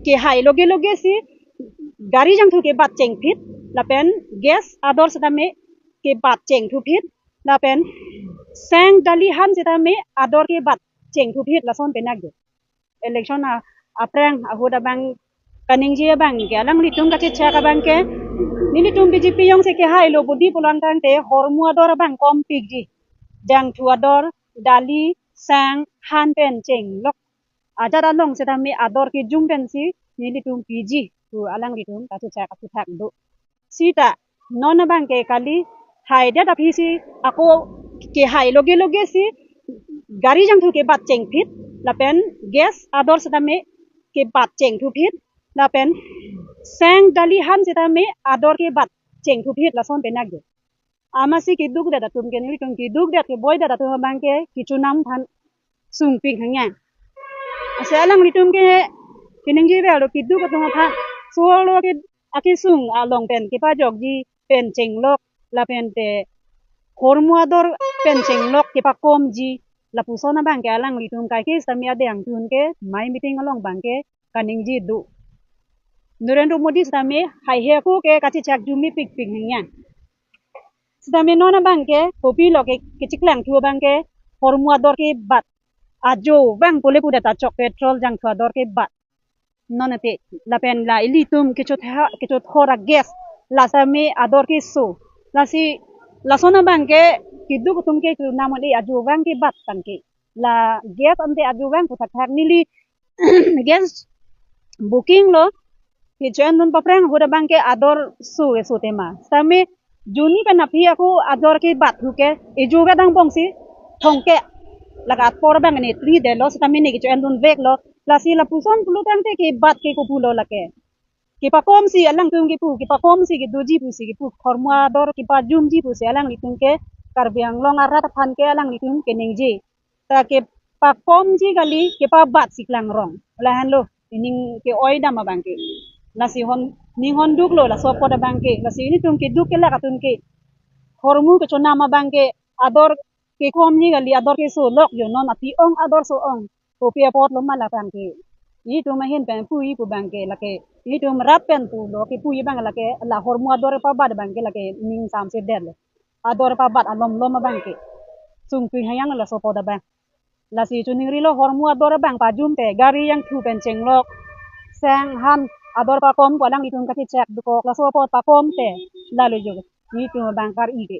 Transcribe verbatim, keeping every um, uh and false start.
kehai loge loge si gari jangthu ke bat chengphit, lapen gas ador setame ke bat chengthuphit, lapen seng dali han setame ador ke bat chengthuphit, lason penak do. Election a, aphrang ahut abang kaningje abang ke alanglitum kachechak abang ke, nelitum B J P jongsi kehai lo budi pulang tangte hormu ador abang kompikji. Jangthu ador, dali, seng, han pen chenglok ajat along setame ador kejum pensi nelitum piji pu alanglitum kachechak aphuthak do. Sita non abang ke kali haidet aphi si ako kehai loge loge si gari jangthu ke bat chengphit, lapen gas ador setame ke bat chengthuphit, lapen seng dali han setame ador ke bat chengthuphit, lason penak do. Amatsi keduk det atum ke, nelitum keduk det keboi det atum abang ke kechonam aphan sungpik hangya. Lasi alanglitum ke keningje vel lo keduk atum aphan, solo ke akesung along pen kepajokji pen chenglok, lapen te hormu ador pen chenglok kepakomji, lapuson abang ke alanglitum kaike setame adeng tun ke mai meeting along abang ke kaningje do. Narendra Modi setame haihe ako ke kachechak jumi pikpik hangya. Setame non abang ke kopi lo ke kechiklang thu abang ke hormu ador ke bat. Ajo abang pule pudet achok petrol jangthu ador ke bat. Non ate lapen la ilitum kechotha kechothor a gas, la setame ador keso. Lasi lason abang ke keduk atum ke chu namon e ajo abang ke bat tangke. La gas ante ajo abang puthak thak neli gas booking lo, kecho-endun paphrang ahut abang ke ador so keso tema. Setame juni pen aphi ako ador ke bat thu ke, ejo abang angbong si thongke, lake apor abang ne tri det lo, setame ne kecho-endun vek lo. Lasi lapuson pulo tangte ke bat ke kopulo lake. Kepakomsi alangtum kepu, kepakomsi kedoji pusi kepu, hormu ador kepajumji pusi alanglitum ke, Karbi Anglong arat aphan ke alanglitum keningje. Ta kepakomji kali, kepabatsi klangrong. Lahenlo, ining ke-oi dam abang ke. Lasi hon, ning honduk lo, laso apot abang ke. Lasi ilitum keduk kelak atum ke, hormu kechonam abang ke, ador kekomji kali, ador keso lok jo, non aphi ong ador so ong. Kopi apot lo ma la abang ke. Itum ahin pen puji pu abang ke lake, itum rat pen pulo kepuji abang lake, la hormu ador pabat abang ke lake ning samse det lo. Ador pabat alom lom abang ke sungpik hangya laso apot abang. Lasi choningrilo hormu ador abang pajum te gari jangthu pen chenglok, seng han ador pakom pu alanglitum kachechak dokok, laso apot pakom te lalo jo. Itum abang kar-i ke.